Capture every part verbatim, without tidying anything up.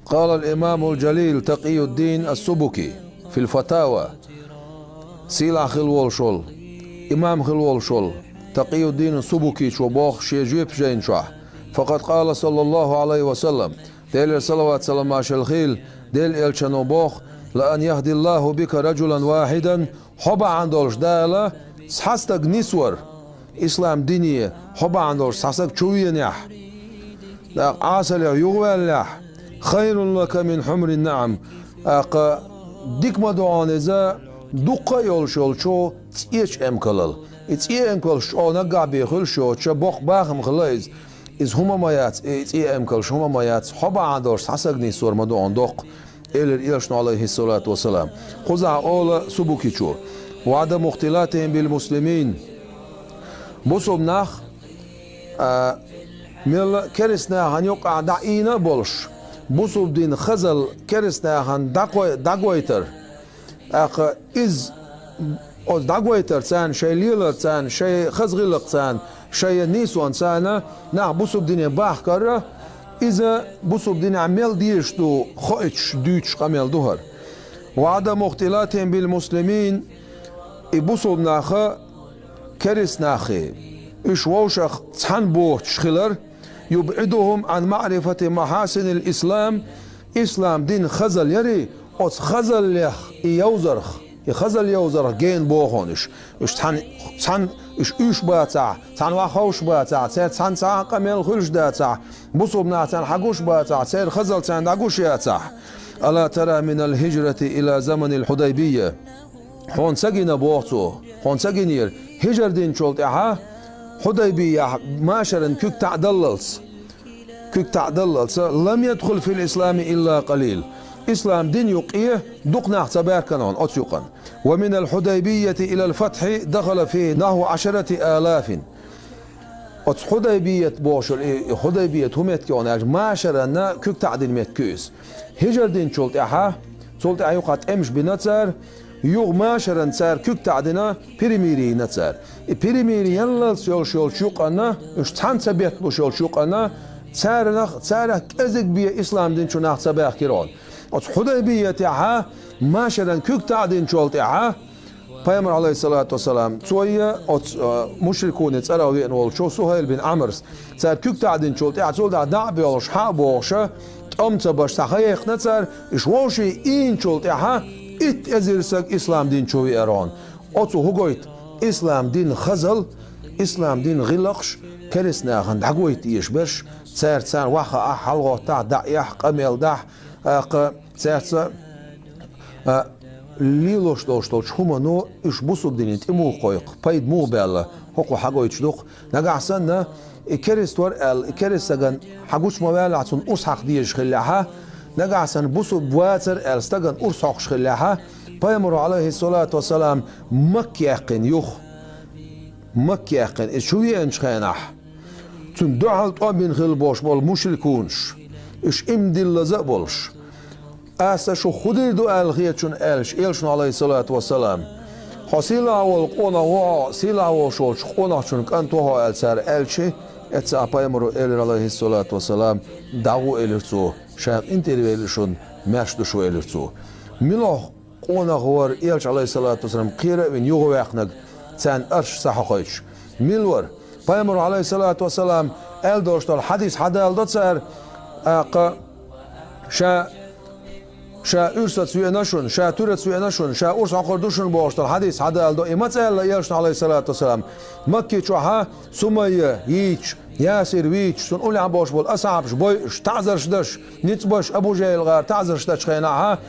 قال الإمام الجليل تقي الدين السبكي في الفتاوى. Сийлахь хила волуш волу, имам хила волуш волу Такъиюддин Субукичо боху шен жоьпаш жайна чохь: فقد قال صلى الله عليه وسلم, Делера салават-салам маршалла хийла, Делан элчано боху: لأن يهدي الله بك رجلا واحدا, хьо бахьана долуш Дала цхьа стаг нисвар, ислам дине хьо бахьана долуш цхьа стаг чувенехь, тӀаккха Ӏасаллех юхаваьллехь, خير لك من حمر النعم, тӀаккха дика ма ду хьуна иза дуккха а йолуш йолчу цӀечу эмкалал. И цӀе эмкалш чӀогӀа наггахь бен хуьлуш йоцуш, боккха бахам хилла иза. Иза хӀума ма яц, и цӀе эмкалш хӀума ма яц, хьо бахьана долуш цхьа стаг нисвар ма ду хьуна доккха, элира элчано, Ӏалайхиссалату вассалам. Кхузахь олу Субукичо: وعدم اختلاطهم بالمسلمين. Бусулба нах, а, мелла а керста нахана юккъехь дӀаийна а болуш, бусулба дин хазалла керста нахана дӀакхой-, дӀагойтар. ТӀаккха иза оцу дӀагойтар царна, шайн лелар царна, шайн хаза гӀиллакх царна, шайн нийсонца царна нах бусулба дине бахкар, иза бусулба динехь мел дезаш ду хоуьйтуш, дуьйцуш къамел ду хӀара. وعدم اختلاطهم بالمسلمين, и бусулба наха керста нахе, уьш вовшах цхьаьна боцуш хилар, يبعدهم عن معرفة محاسن الإسلام, ислам дин хазалла ярий, оцу хазаллех и йовзарх, и хазалла йовзарх гена боху уьш. Уьш цхьаьна, цхьаьна уьш уьш бацахь, цхьаьна ваха ховш бацахь, церан цхьаьна цхьа а къамел хуьлуш дацахь, бусулба нах царна хьагуш бацахь, церан хазалла царна дӀагуш яцахь. ألا ترى من الهجرة إلى زمن الحديبية. Хьуна ца гина, боху цо, хьуна ца гинера, хӀижар динчул тӀаьхьа Хьудайбияхь машаран куьг таӀдаллалц, куьг таӀдаллалца, لم يدخل في الإسلام إلا قليل. Ислам дин юккъе дукха нах ца баьхкина хьуна оцу юкъана. ومن الحديبية إلى الفتح دخل فيه نحو عشرة آلاف. Оцу Хьудайбият бохуш йолу, и, и Хьудайбият хӀун меттиг ю аьлча, машаранна куьг таӀдина меттиг ю иза. ХӀижар динчул тӀаьхьа, цул тӀаьхьа юха тӀемаш бина цара, юха машаранна цара куьг таӀдина, перемирие йина цара. И перемирие яллалц йолуш йолчу юкъанна, уьш цхьаьна ца бетталуш йолчу юкъанна, царах, царах кӀезиг бен ислам дин чу нах ца баьхкира хьуна. Оцу Хьудайбиятехьа машаранна куьг таӀдинчул тӀаьхьа, Пайхамар, Ӏалайхиссалату вассалам, цо я оцу, а, мушрикуне цӀарах веана волчу Сухайл бин Ӏамрс, цара куьг таӀдинчул тӀаьхьа, цул тӀаьхьа дӀа а боьлхуш, хьа а бохуш, тӀом ца беш, цхьа ха яьккхина цара, уьш вовшийн ийначул тӀаьхьа итт эзар саг ислам дин чу веара хьуна. Оцу хӀун гойту? Ислам дин хазал, ислам дин гӀиллакхаш керста нахана дӀагойта дезаш берш, цара царна ваха а, хьалагӀоттахь, дӀа а эхь, къамел дахь, тӀаккха цаьрца, а, лелош долуш долчу хӀумано уьш бусулба дине тӀе муха кхойкху, пайда муха баьлла, хӀокхо хьагойтуш ду-кх. Нагахь санна, и керста вара аьлла, и керста стагана хьагучу ма ваьллахь, цунна урс хьакха дезаш хиллехьа, нагахь санна бусулба вацара аьлла, стагана урс хьокхуш хиллехьа, Пайхамаро, Ӏалайхиссалату вассалам, Макка яьккхина юха. Макка яьккхина, иза чу веанчу хенахь, цунна дуьхьал тӀом бина хилла болуш болу мушрикунаш, уьш иман диллаза а болуш, аса шу хӀун дийр ду аьлла хета шуна аьлча, элчано, Ӏалайхиссалату вассалам, хьо сийлахь волу къонах ву хьо, сийлахь волуш волчу къонахчун кӀант ву хьо аьлла цара аьлча, эццахь Пайхамаро элира, Ӏалайхиссалату вассалам, дӀагӀо элира цо, ша къинтӀера велира шуна, маьрша ду шу элира цо. Мила къонах вара элча, Ӏалайхиссалату вассалам, кхера а вина юхаваьккхинарг, царна арш схьахьокхуьйтуш? Мила вара? Пайхамаро, Ӏалайхиссалату вассалам, аьлла долуш долу хьадис хьадала до цара, тӀаккха ша, ша уьрсаца веана шуна, ша туьраца веана шуна, ша урс хьокхур ду шуна бохуш долу хьадис хьадала до. И маца аьлла элчано, Ӏалайхиссалату вассалам? Макки чохьа Сумайя йийцча, Ясир вийцча, цунна уллехь болуш болу асхьабаш бойуш, таӀзарш даш, ницкъ беш, Абу ЖахӀил гӀара таӀзарш дечу хенахьа,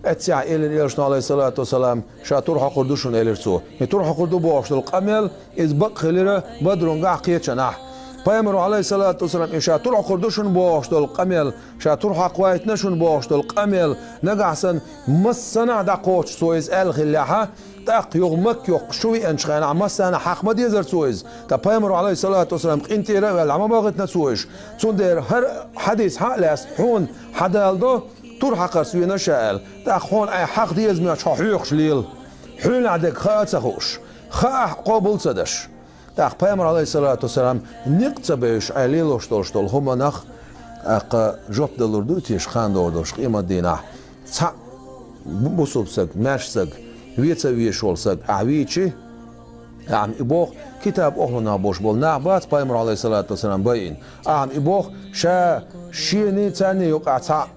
эццехь элира элчано, Ӏалайхиссалату вассалам, ша тур хьокхур ду шуна, элира цо. И тур хьокхур ду бохуш долу къамел, иза бакъ хилира Бадрунгахь кхечанахь. Пайхамаро, Ӏалайхиссалату вассалам, и ша тур хьокхур ду шуна бохуш долу къамел, ша тур хьакхвайтина шуна бохуш долу къамел, нагахь санна массанахь дӀакхочуш цо иза аьлла хиллехьа, тӀаккха юха Макка йоккхуш чу веанчу хенахь массанахь хьакха ма дезара цо иза. Ткъа Пайхамаро, Ӏалайхиссалату вассалам, къинтӀера а ваьлла, ма бахийтина цо уьш. Цундела хӀара хьадис хьа а лаьцна, хьуна хьадала до, тур хьакхарца веана ша аьлла. ТӀаккха хьуна айхьа хьакха деза моьттуш хьо хьоьхуш лела. Хьуьнахь дерг хаа а ца хууш, хаахь а къобал а ца деш. ТӀаккха Пайхамар, Ӏалайхиссалату вассалам, некъ ца бевзаш, айхьа лелош долуш долу хӀуманах, тӀаккха жоп далур ду теша хандор долуш къематдийнахь. Цхьаъ бу-, бусулба саг, маьрша саг, веца а везаш волу саг ахь вийчи, ахьа и боху, китаб охьлунах болуш болу нах бац пайхамар, алейхиссалату вассалам, байина. Ахьа и боху, ша шений, царний юкъахь цхьаъ,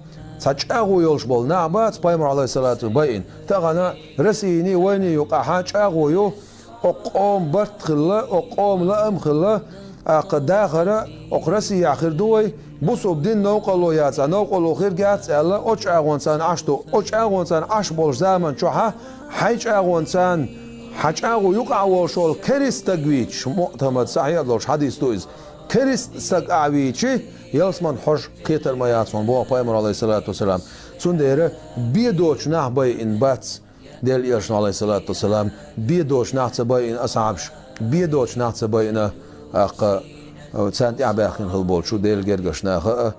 цхьа чӀагӀо йолуш болу нах бац пайхамар, алейхиссалату, байина. Тахана Российний, вайний юкъахьа чӀагӀо ю, окху къоман барт хилла, окху къоман лаам хилла, тӀаккха дахара окху Россияхь хир ду вай, бусулба дин новкъарло яц, а новкъарло хир яц аьлла, оцу чӀагӀонца Ӏаш ду. Оцу чӀагӀонца Ӏаш болчу заман чохьа, хьайн чӀагӀонца, хьан чӀагӀо юкъахь волуш волу керист стаг вийча, муӀтамад сахьихь долуш хьадис ду иза. Керист стаг ахь вийчи, ялсаман хьожа кхетар ма яц хьуна, боху пайхамар, алейхиссалату вассалам. Цундела бен доцу нах байина бац Делан Элчано, алейхиссалату вассалам, бен доцу нах ца байина асхьабаш, бен доцу нах ца байина, тӀаккха, царна тӀаьхьабаьхкина хила болчу Делан гергарчу наха а.